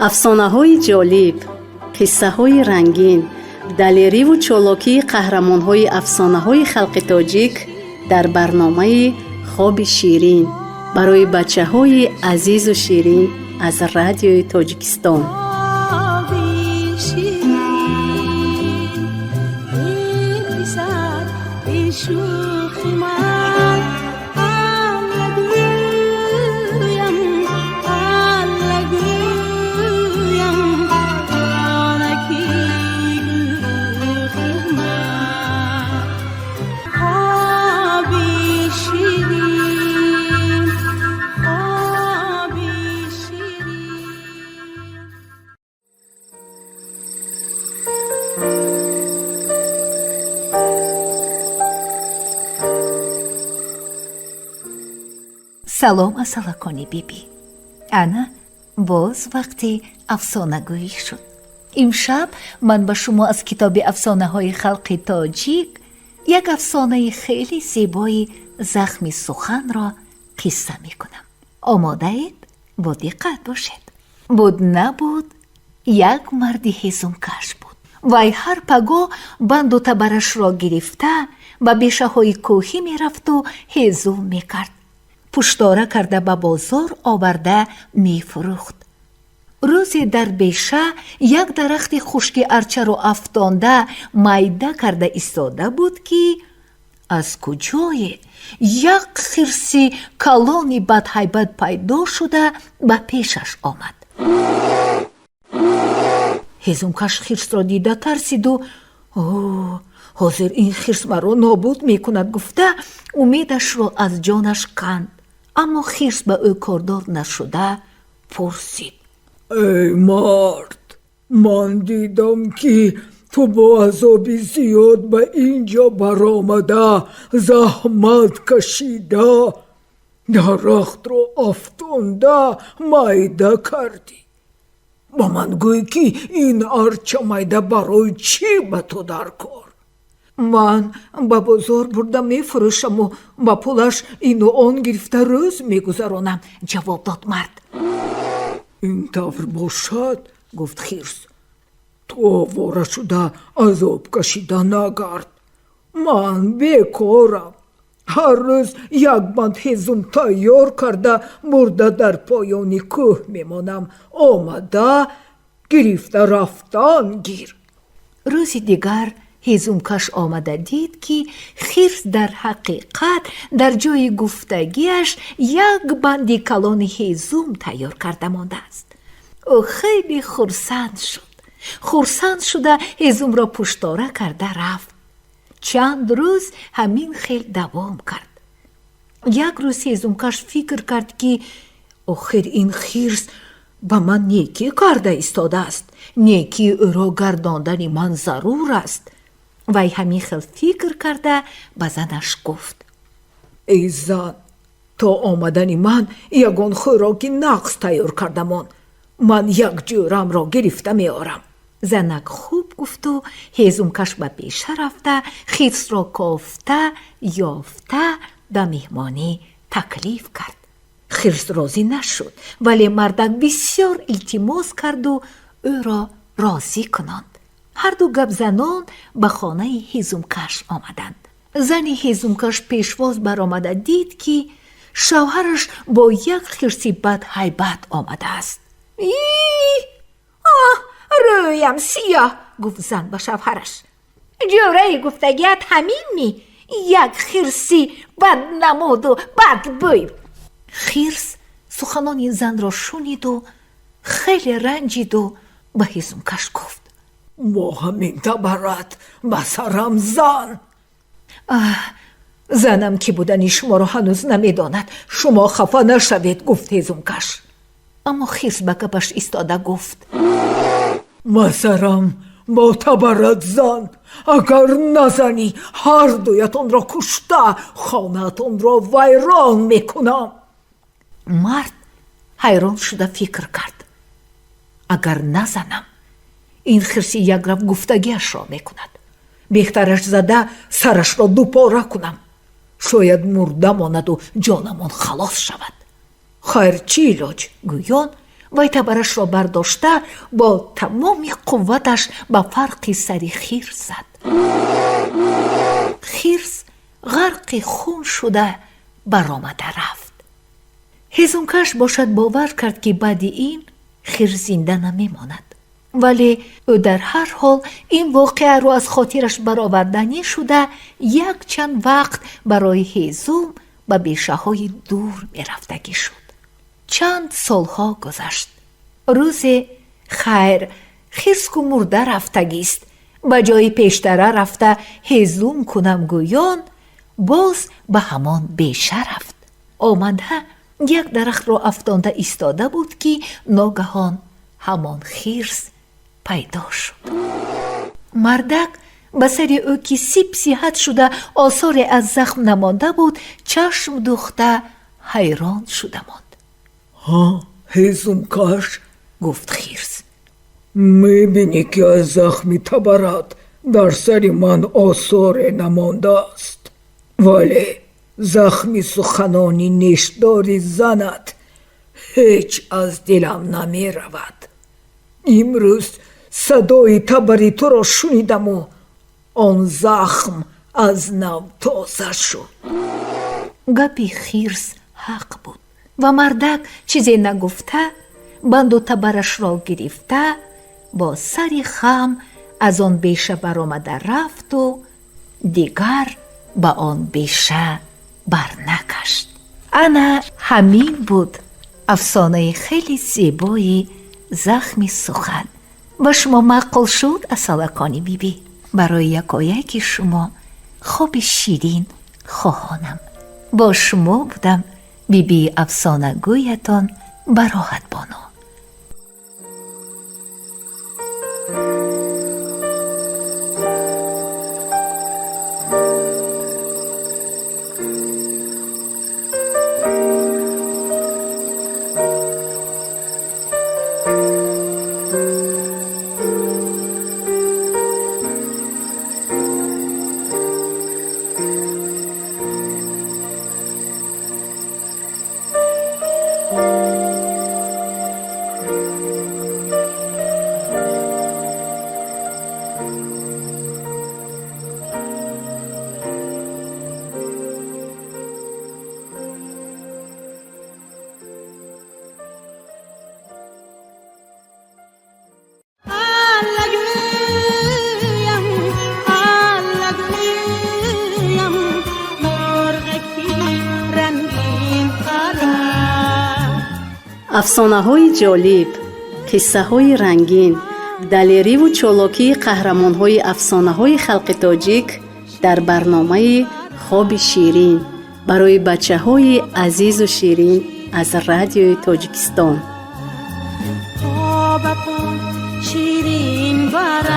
Афсонаҳои ҷолиб, қиссаҳои рангин, далериву чолокии қаҳрамонҳои афсонаҳои халқи тоҷик дар барномаи «Хоби ширин» барои бачаҳои азизу ширин аз Радиои Тоҷикистон. Хоби ширин, эй писар, эй шӯхи ман, Алла гӯям, Алла гӯям, ҷонаки гӯхи ман. Хоби ширин, хоби ширин. Салом, асалакони бибӣ! Ана боз вақти афсонагӯӣ шуд. Имшаб ман ба шумо аз китоби афсонаҳои халқи тоҷик як афсонаи хеле зебои «Захми суханро» қисса мекунам. Омодаед? Бо диққат бошед. Буд, набуд, як марди ҳезумкаш буд. Вай ҳар пагоҳ банду табарашро гирифта ба бешаҳои кӯҳӣ мерафту ҳезум мекард, пуштора карда ба бозор оварда мефурӯхт. Рӯзе дар беша як дарахти хушки арчаро афтонда майда карда истода буд, ки аз куҷое як хирси калони бадҳайбат пайдо шуда ба пешаш омад. Ҳезумкаш хирсро дида тарсиду «О, ҳозир ин хирс маро нобуд мекунад» гуфта, умедашро аз ҷонаш канд. Аммо хирс ба ӯ кордор нашуда пурсид: Эй мард, ман дидам, ки ту бо азоби зиёд ба ин ҷо баромада, заҳмат кашида, дарахтро афтонда майда кардӣ. Ба ман гӯй, ки ин арча майда барои чӣ ба ту дар кор? Ман ба бозор бурда мефурӯшаму ба пулаш ину он гирифта рӯз мегузаронам, ҷавоб дод мард. Ин тавр бошад, гуфт хирс, ту овора шуда азоб кашида нагард. Ман бекорам, ҳар рӯз як банд ҳезум тайёр карда бурда дар поёни кӯҳ мемонам, омада гирифта рафтан гир. Рӯзи дигар ҳезумкаш омада дид, ки хирс дар ҳақиқат дар ҷои гуфтагиаш як банди калони ҳезум тайёр карда мондааст. Ӯ хеле хурсанд шуд. Хурсанд шуда ҳезумро пуштора карда рафт. Чанд рӯз ҳамин хел давом кард. Як рӯз ҳезумкаш фикр кард, ки охир ин хирс ба ман некӣ карда истодааст, некии ӯро гардондани ман зарур аст. Вай ҳамин хел фикр карда ба занаш гуфт: Эй зан, то омадани ман ягон хӯроки нағз тайёр кардамон, ман як ҷӯрамро гирифта меорам. Занак хуб гуфту ҳезумкаш ба беша рафта, хирсро кофта ёфта, ба меҳмонӣ таклиф кард. Хирс розӣ нашуд, вале мардак бисёр илтимос карду ӯро розӣ кунонд. Ҳарду гапзанон ба хонаи ҳезумкаш омаданд. Зани ҳезумкаш пешвоз баромада дид, ки шавҳараш бо як хирси бадҳайбат омадааст. Оҳ, рӯям сиёҳ, гуфт зан ба шавҳараш, ҷӯраи гуфтагият ҳамин-ми? Як хирси баднамуду бадбӯй. Хирс суханони занро шуниду хеле ранҷиду ба ҳезумкаш гуфт: Бо ҳамин табарат ба сарам зан. Аҳ, занам ки будани шуморо ҳанӯз намедонад, шумо хафа нашавед, гуфт ҳезумкаш. Аммо хирс ба гапаш истода гуфт: Ба сарам бо табарат зан, агар назанӣ, ҳар дуятонро кушта, хонаатонро вайрон мекунам. Мард ҳайрон шуда фикр кард: агар назанам, ин хирси якрав гуфтагиашро мекунад, беҳтараш зада сарашро дупора кунам, шояд мурда монаду ҷонамон халос шавад. Хайр, чӣ илоҷ, гӯён. Вай табарашро бардошта бо тамоми қувваташ ба фарқи сари хирс зад. Хирс ғарқи хун шуда баромада рафт. Ҳезумкаш бошад, бовар кард, ки баъди ин хирс зинда намемонад, вале ӯ дар ҳар ҳол ин воқеаро аз хотираш бароварданӣ шуда, якчанд вақт барои ҳезум ба бешаҳои дур мерафтагӣ шуд. Чанд солҳо гузашт. Рӯзе: «Хайр, хирску мурда рафтагист, ба ҷои пештара рафта ҳезум кунам», гӯён боз ба ҳамон беша рафт. Омада, як дарахтро афтонда истода буд, ки ногаҳон ҳамон хирс пайдо шуд. Мардак ба сари ӯ, ки сип сиҳат шуда, осоре аз захм намонда буд, чашм духта ҳайрон шуда монд. Ҳа, ҳезумкаш, гуфт хирс, мебинӣ, ки аз захми табарат дар сари ман осоре намондааст, вале захми суханони нешдори занат ҳеҷ аз дилам намеравад. Имрӯз садои табари туро шунидаму он захм аз нав тоза шуд. Гапи хирс ҳақ буд ва мардак чизе нагуфта, банду табарашро гирифта, бо сари хам аз он беша баромада рафту дигар ба он беша барнагашт. Ана ҳамин буд афсонаи хеле зебои захми сухан. Ба шумо маъқул шуд, асалакони бибӣ? Барои якояки шумо хоби ширин хоҳонам. Бо шумо будам бибии афсонагӯятон Бароҳатбону. Аллагӯям, аллагӯям, мурғаки рангин парад. Афсонаҳои ҷолиб, қиссаҳои рангин, далериву чолокии қаҳрамонҳои афсонаҳои халқи тоҷик дар барномаи «Хоби ширин» барои бачаҳои азизу ширин аз Радиои Тоҷикистон. Хобатон ширин барад.